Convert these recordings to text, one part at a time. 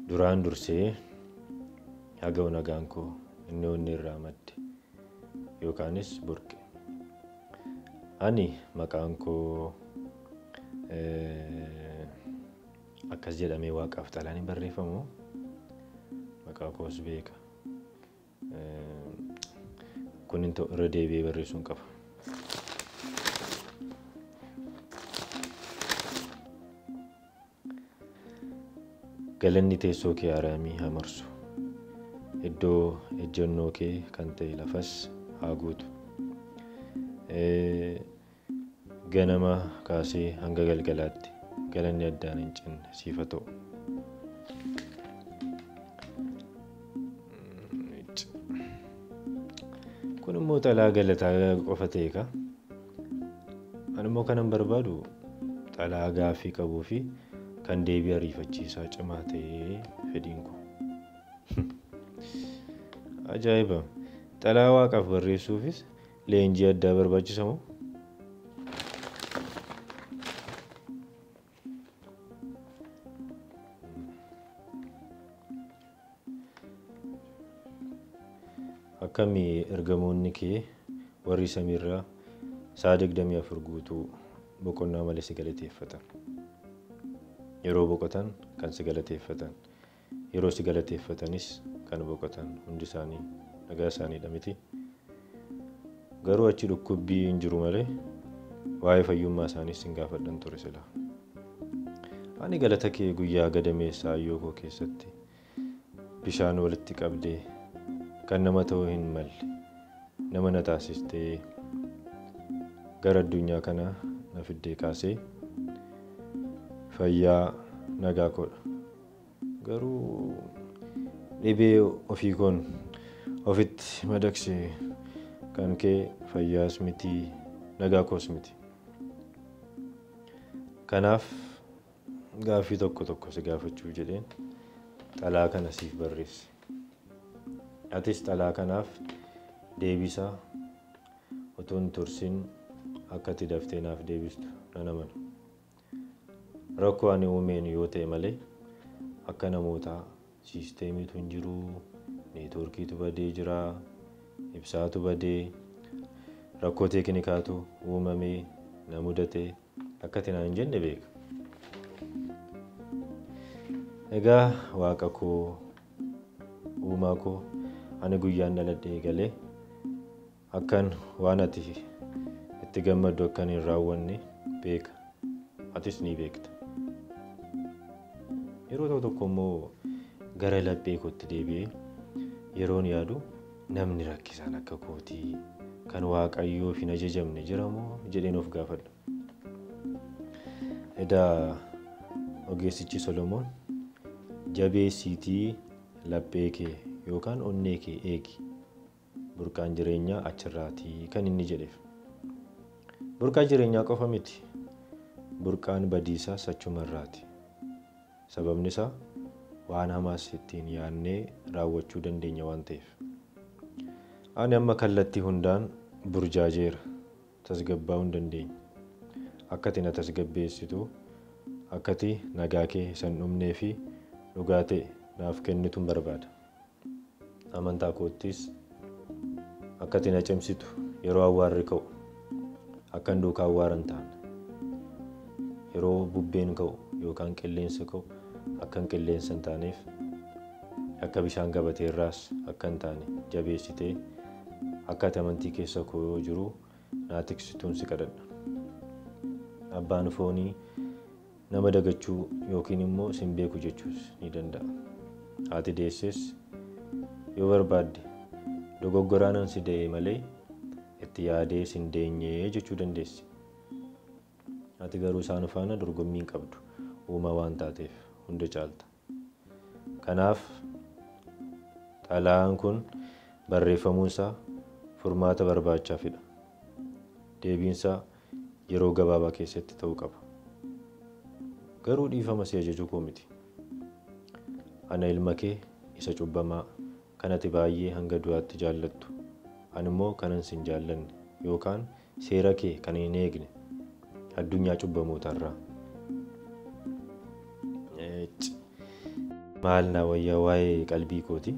Duraan dursee haga nagaan koo inni onni irraa madde yookaanis burqe. Ani maqaan koo akkas jedhamee waaqaaf xalaan hin barreeffamu. Maqaa koos beeka. Kun hin ta'u, irra deebi'ee barreessuun qaba. Galanni teessoo kee Araamii haa marsu. Iddoo ejjennoo kee kan ta'e lafas haa guutu. Ganama kaasee hanga galgalaatti galanni addaan hin cinne siif haa ta'u. Kun immoo xalaa galataa qofa ta'e ka. Ani immoo kanan barbaadu xalaa gaaffii qabuu fi kan deebii ariifachiisaa cimaa ta'ee fedhiin koo. Ajaa'iba! Xalaa waaqaaf barreessuufis leenjii addaa barbaachisa moo? Akkamii ergamoonni kee warri samiirraa sa'a 24 guutuu boqonnaa malee si galateeffatan. Yeroo boqotan kan si galateeffatan, yeroo si galateeffatanis kan boqotan hundi isaanii nagaa isaaniidha miti. Garuu achi dhukkubbii hin jiru malee waa'ee fayyummaa isaaniis hin gaafadhan ture sila. Ani galata kee guyyaa gadameessa ayyoo koo keessatti bishaan walitti qabdee kan nama ta'uu hin malle nama na taasistee gara addunyaa kana na fiddee kaasee fayyaa nagaa koodha. Garuu dhibee ofii koon ofitti madaqse kan kee fayyaas miti nagaa koos miti. Kanaaf gaaffii tokko tokko si gaafachuu jedheen xalaa kana siif barreesse. Atis xalaa kanaaf deebisaa otoo hin tursin akka ati daftee naaf deebistu nan amana. Rakkoo ani uumeen yoo ta'e malee akka namootaa siisteemiitu hin jiru, neetwoorkiitu badee jira, ibsaatu badee, rakkoo teeknikaatu uumamee na mudate akka ati naan hin jenne beeka. Egaa waaqa koo uumaa koo ani guyyaan dhaladhee eegalee akkan waan ati itti gammaddu akkan hin raawwanne beeka. Atis ni beekta. Yeroo tokko tokko immoo gara laphee kootti deebi'ee yeroon yaadu namni rakkisaan akka kootii kan waaqayyoof hin ajajamne jira moo jedheen of gaafadha. Edaa ogeessichi Solomoon jabeessiitii laphee kee yookaan onnee kee eegi burqaan jireenyaa achirraatii kan inni jedheef. Burqaa jireenyaa qofa miti, burqaan badiisaas achumarraati. Sababni isaa waan hamaas ittiin yaadnee raawwachuu dandeenya waan ta'eef. Ani amma kallattii hundaan burjaajeera, tasgabbaa'uu hin dandeenye. Akka ati na tasgabbeessitu, akka ati nagaa kee isa hin dhumnee fi dhugaa ta'e naaf kennituun barbaada. Amantaa koottis akka ati na cimsitu yeroo awwaarri ka'u, akkan duukaa awwaara hin taane, yeroo bubbeen ka'u yookaan qilleensi ka'u akkan qilleensa hin taaneef, akka bishaan gabateerraas akka hin taane jabeessitee akka ati amantii keessa koo jiru naa tiksituun si kadhadha. Abbaan foonii nama dagachuu yookiin immoo sin beeku jechuus ni danda'a. Haati deesses yoo barbaadde dogoggoraanan si da'e malee itti yaadee sin deenyee jechuu dandeessi. Ati garuu isaan faana dorgommii hin qabdu, uumaa waan taateef hunda caalta. Kanaaf xalayaan kun barreeffamuunsaa furmaata barbaachaafidha. Deebiinsaa yeroo gabaabaa keessatti ta'uu qaba. Garuu dhiifama si ajaju koo miti. Ana ilma kee isa cubbamaa kan ati baay'ee hanga du'aatti jaallattu, ani immoo kanan sin jaallanne yookaan seera kee kan hin eegne addunyaa cubbamootarraa. Maal naa wayyaa waa'ee qalbii kooti?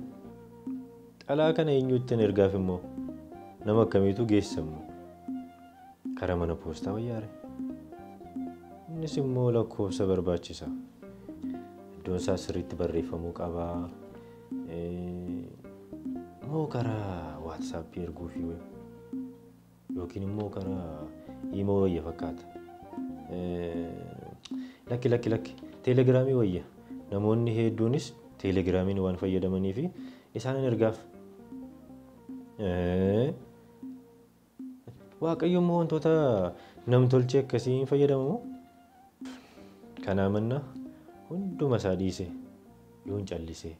Xalaa kana eenyuttin ergaaf immoo nama akkamiitu geessa immoo? Karaa mana poostaa wayyaare? Innis immoo lakkoofsa barbaachisa. Iddoon isaa sirriitti barreeffamuu qaba. Moo karaa waatsaappii erguufi yookiin immoo karaa iimoo wayya fakkaata. Lakki lakki lakki teelegiraamii wayya. Namoonni hedduunis teelegiraamiin waan fayyadamanii fi isaanin ergaaf. Waaqayyo immoo wantoota namtolchee akkasii hin fayyadamamu. Kanaa mannaa hunduma isaa dhiisee yoon callisee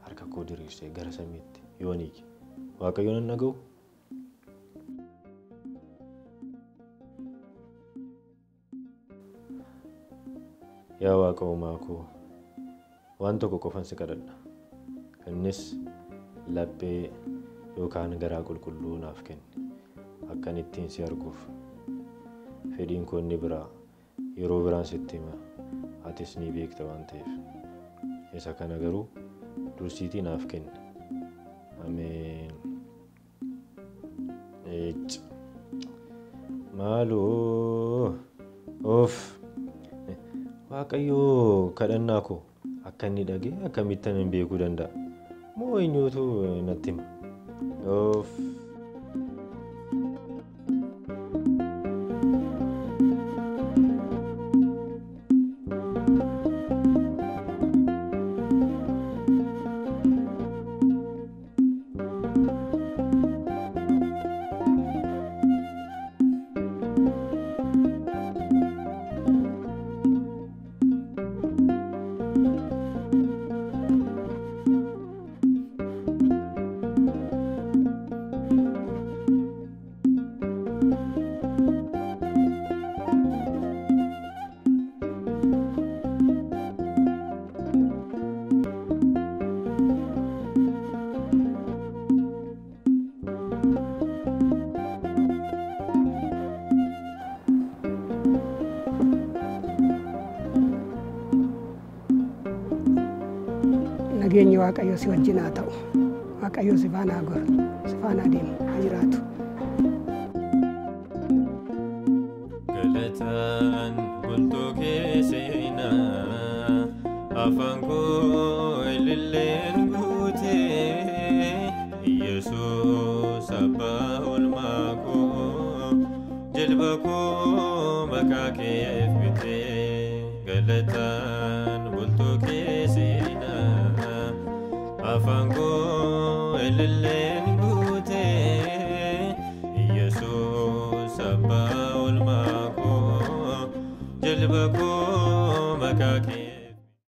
harka koo diriirsee gara samiitti yoon iyye Waaqayyo nan dhaga'u. Yaa Waaqa uumaa koo, waan tokko qofan si kadhadha. Innis laphee yookaan garaa qulqulluu naaf kenni. Akkan ittiin si arguuf. Fedhiin koo inni biraa yeroo biraan sitti hima. Atis ni beekta waan ta'eef. Isa kana garuu dursiitii naaf kenni. Ameen. Icci. Maaloo. Of. Waaqayyoo kadhannaa koo akka inni dhagee akkamittan hin beekuu danda'a? Moo eenyuutu natti hima? Of. Nageenyi Waaqayyo si wajjin haa ta'u. Waaqayyo si faana haa goru, si faana haa deemu, haa jiraatu. Galataan bultoo kee seenaa, afaan koo ililleen guutee, Yesuus abbaa oolmaa koo, jilba koo maqaa keef bitee. Galataan bultoo kee seenaa, afaan koo ililleen guutee, Yesuus abbaa oolmaa koo, jilba koo.